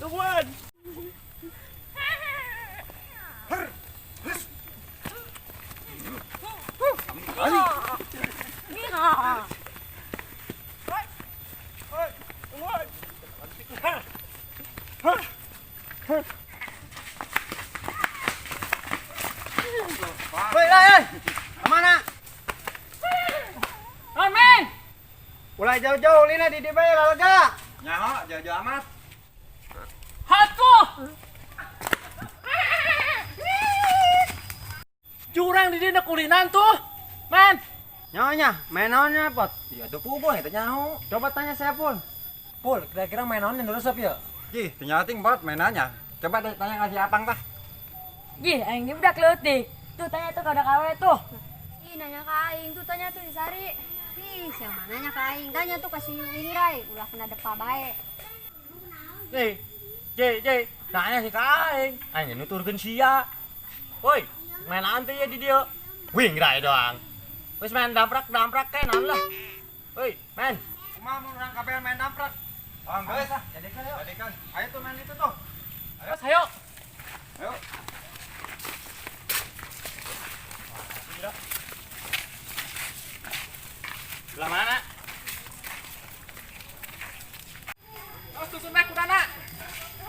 Tungguan. Nih. Oi, tungguan. Woi, lah, Kemana? Non, men. Ulah jauh-jauh lina di dieu bae lalaga. Nyaho, jauh-jauh amat. Hatuh. Curang di dieu kulinan tuh. Men. Nyonya, main naonnya, Pot? Iya tuh puguh eta nyaho. Coba tanya saya, Pul. Pul, kira-kira main naon yang resep ya? Jih, teu nyaho ting bot mainannya. Coba deh tanya ka si Apang tah. Gih, aing ini budak leutik. Tuh tanya tuh kada kawe tuh. Ih, nanya ke aing tuh tanya tuh si Sari. Ih, siapa nanya ke aing? Tanya tuh kasih Ingrai, ulah kena depa bae. Nih. J, J, nanya si ka aing. Aing nuturkeun sia. Woi, main teh ya di dieu. Wih, ngrai doang. Wis main damprak-damprak kayak naon lah. Woi, main. Kumaha mun urang kabehan main damprak? Oh, geus ah. Jadikan yuk. Jadikan. Ayo tuh main itu tuh. Ayo, ayo. Ayo. Belah mana? Terus susun bae kudana.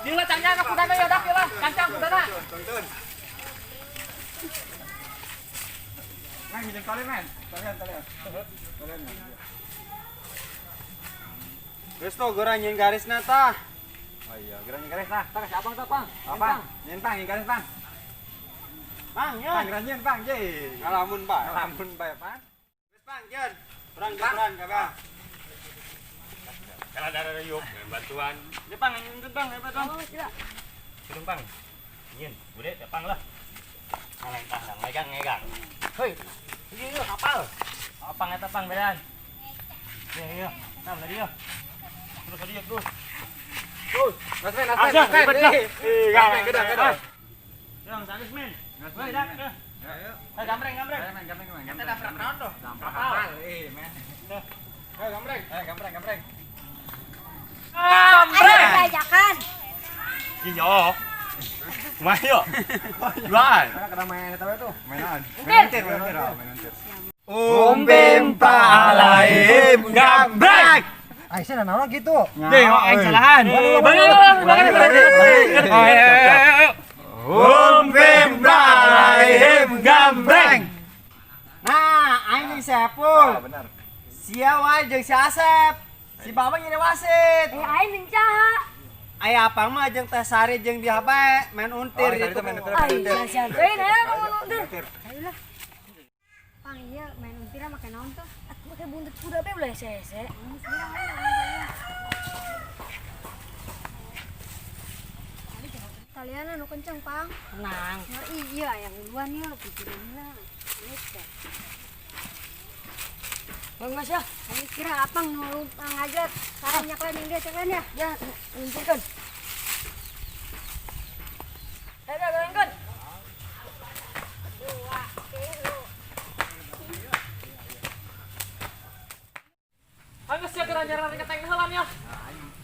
Gila cangnya anak kudana ya dak lah. Cancang kudana. Tuntun. Main minjem tali, men. Talian, talian. Talian. Geus tuh geura nyieun garisna tah. Oh iya, geura nyieun garis tah. Tah si Abang tah, Pang. Apang? Nyieun pang, nyieun garis pang. Pang, Pang, yeun. geura nyieun pang, je. Ngalamun bae. Ngalamun bae, pang. Geus pang, yeun. Urang urang kabeh. Kalau ada yuk, bantuan. Ini pang, ini bang, hebat bang. Oh, tidak. Gedung pang. Ingin, bude, ya pang lah. Ngaleng tah, ngegang, ngegang. Hoi, ini yuk kapal. Pang eta pang bedan. Iya, iya. Nah, belah dia. Terus dia terus. Terus. Mas men, mas men, Aja, mas men. ribet lah. Ih, mas men, gedang, gedang. Yang sanis men. Mas Woi, men. dak. Ayo. Eh, gambreng, gambreng. Ayo men, gambreng, men. Kita damprak naon tuh? Damprak Kapal. kapal. Eh, men. Ayo gambreng. Ayo gambreng, gambreng. Gambreng. Ayo diajakan. Iya. Kumaha yo? Jual. Mana kena main eta we tuh? Mainan. Untir. Main untir, main untir, oh, main untir. Umbim palaim gambreng. Aisyah naon gitu? Deh, aing salahan. Balik, balik, balik. Ayo, ayo, ayo. Umbim palaim gambreng. Nah, aing jeung si Epul. Ah, benar. Sia wae jeung si Asep. Si Babang jadi wasit. Eh, aing jeung saha? Aya Apang mah jeung Teh Sari jeung dia bae main untir Oh, tadi gitu. tuh main untir. Aing sia-sia teuing aya nu untir. Ayolah. Pang, iya main untirnya make naon tuh? Aku make buntut kuda be ulah hese. Talian anu kenceng, Pang. Tenang. Ya, iya, yang duluan ya, pikirin lah. Gitu. Bang Mas ya. Ayo kira Apang nu ngajak sekarang nyaklan yang dia ceklan ya. Ya, untirkeun. Ayo, gorengkeun. Dua, tilu. Ayo sia geura nyerang ka teng heula nya.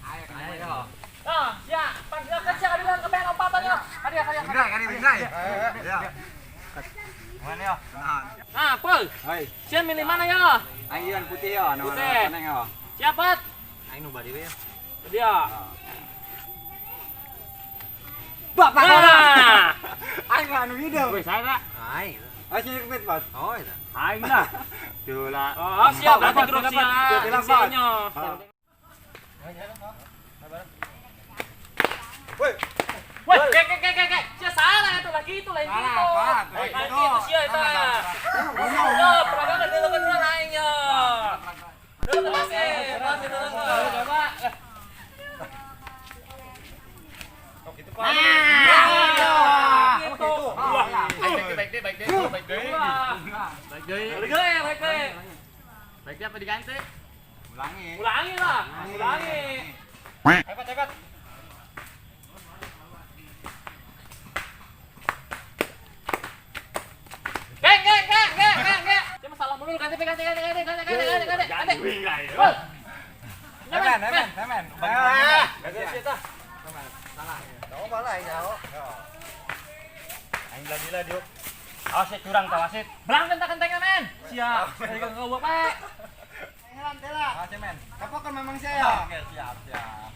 Ayo. Ah, sia, panggilkeun sia ka dieu kebean lompatan ya. Kadieu, kadieu. Ingrai, kari ingrai. Ya. Mana yo? Nah. Nah, Pul. Hai. Sia milih mana ya? Aing ieu putih yo, anu Putih. koneng yo. Siapa? Aing nu bari we yo. Dia. Bapak Nah. Aing anu video. Woi, saya Aing. Oh, sini kepit, Bos. Oh, itu. Aing lah. Tuh lah. Oh, siap berarti grup sia. Bilang, Sianya. Woi. Woi, ke ke ke ke ke. Sia salah itu lagi itu lain gitu. Pak. Lain gitu sia eta. Yo, peragangan dulu kan urang aing yo. Dulu masih, masih dulu. Coba. Gitu, Pak. Nah, gitu. Baik deh, baik deh, baik deh, baik deh. Baik deh. Baik deh, baik deh. Baik deh apa diganti? Ulangi. Ulangi lah, ulangi. Hebat, hebat. Geng, geng, geng, geng, geng, geng. Cuma salah mulu ganti, ganti, ganti, ganti, ganti, ganti, ganti, ganti, ganti. Wih, lah. Woi. Hemen, hemen, hemen. Ah. Ganti sih tah. Salah. Kamu malah aing nyaho. Aing belah dia diuk. Awas ya curang tah wasit. Belang kentang-kentangnya men. Siap. Dari ke gua pak. Helan tela. Awas ya, men. Kapok kan memang saya. Oke, siap, siap.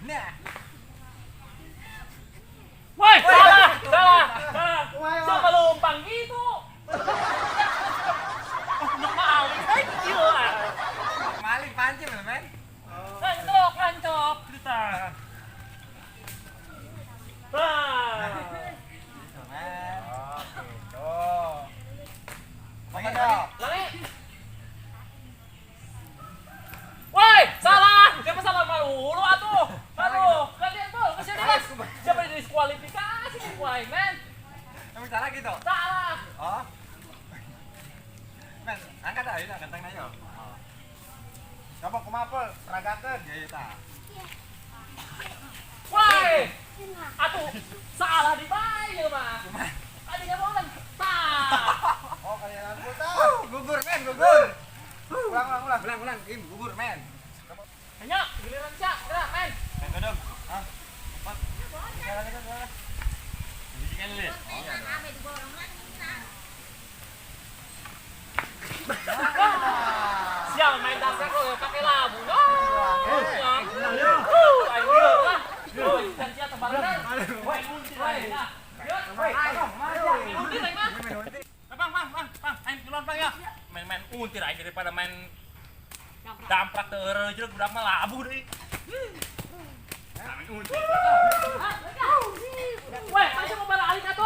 Nah. Woi, salah, salah, salah. Siapa lumpang gitu? Untuk maling, saya gila. Maling panci, men. Ngancok, ngancok. Kita. Wah. Gitu, men. Oh, gitu. Lagi, Lagi. Woi, salah. Siapa salah malu lu atuh? Aduh, kalian tuh kesini mas. Siapa yang diskualifikasi woi, men? Emang salah gitu? Salah. Oh. Men, angkat aja, angkat aja. Coba kumapel, peragakeun. Ya, ya, tah. Woi. Atuh, salah di bae mah. Adinya boleh. Tah. Oh, kalian tah. Gugur, men, gugur. Ulang, ulang, ulang. Ulang, ulang, Im, gugur, men. Hanya giliran Cak, gerak, men. Main kodong. Hah? Empat. Jalan, jalan, jalan. Biji kan lihat. Siang main dasar lo pakai labu. No. Ayo lah. Woi, kan sia tebaran. Woi, untir aing. Woi, untir aing mah. Bang, bang, bang, bang, aing duluan bang ya. Main-main untir aing daripada main damprak teu eureun jeung budak mah labu deui. Main untir. Woi, masih mau bala alik atuh.